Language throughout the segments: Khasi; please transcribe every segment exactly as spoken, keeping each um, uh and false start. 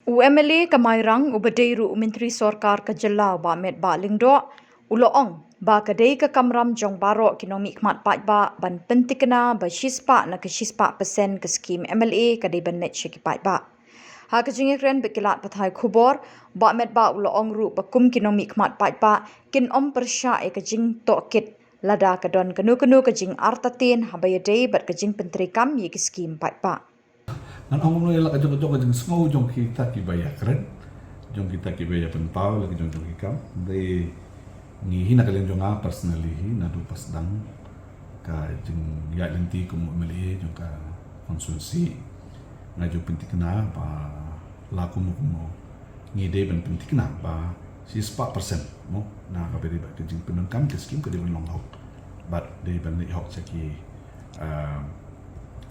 U MLA ka Mairang uba dei ruh u Myntri Sorkar ka Jylla u Bah Metbah Lyngdoh u la ong ba ka dei ka kamram jong baroh ki nongmihkhmat paidbah ban pynthikna ba shispah na ka shispah percent ka skhim MLA ka dei ban leit sha ki paidbah. Ha ka jingïakren bad ki lad pathai khubor, Bah Metbah u la ong ruh ba kum ki nongmihkhmat paidbah kin ym pyrshah ïa ka jingtohkit lada ka don kano kano ka jingartatien haba ïadei bad ka jingpyntreikam ïa ki skhim paidbah. Ngan ong kumno ïa la ka jong ka jong ka jingsngew jong kita kiba ïakren, jong kita kiba ïapynpaw la ka jong jong ki kam. Dei ngi hi na ka liang jong nga personally hi naduh ba sdang ka jingïaid lynti kum u MLA jong ka constituency, nga ju pynthikna ba la kumno kumno ngi dei ban pynthikna ba shispah percent mo na kaba dei bad ka jingpyndonkam ka skhim ka dei ban long hok bad dei ban leit hok sha ki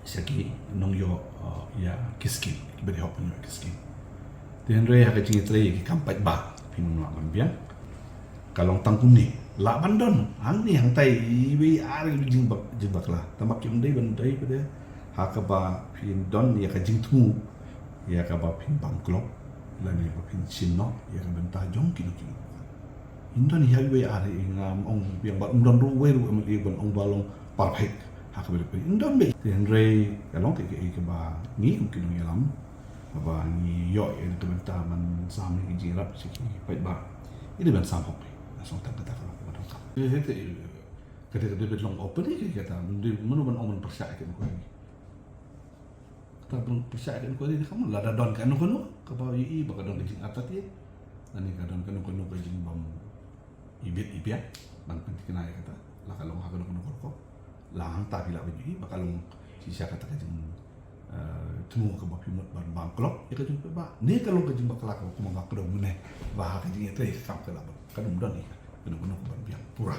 sha ki nongïoh ïa ki skhim kiba dei hok ban ïoh ïa ki skhim. Te hynrei ha ka jingïatrei ïa ki kam paidbah phin ym lah ban biang. Ka long tang kumne, lah ban don hangne hangtai iwei ar iwei jingbak jingbakla, tang ba kim dei ban dei ba dei ha kaba phin don ïa ka jingthmu ïa kaba phin bam klop lane ba phin shim noh ïa ka bynta jong kino kino. Ym don ïa iwei ar i ngam ong biang ba ym don ruh uwei ruh MLA ban ong ba long perfect ha kaba dei ym don be. Te hynrei ka long ka ei kaba ngi kum ki nongïalam ba ngi ïoh ïa ka bynta ban sam ïa ki jingïarap sha ki paidbah. Ïa ban sam hok. Song tang kata ka long kaba donkam. Kata ka dei ban long open ïa kata. Mano ban ong ban pyrshah ïa ka inquiry. Kata ban pyrshah ïa ka inquiry ni kam lada don kano kano kaba ïohi ba ka don ka jingartatien. Lane ka don kano kano ka jingbam ibit ibiang ban pynthikna ïa kata. La ka long ha kano kano ka rukom. La hangta phi lah ban ïohi ba ka long shisha kata ka jing thmu kaba phi mut ban bam klop ïa ka jong paidbah ne ka long ka jingbakla kaba kum nga kdew mynne ba ha ka jingïatrei ka kam ka lah ban ka dum don ïa ka kano kano ka ban biang pura.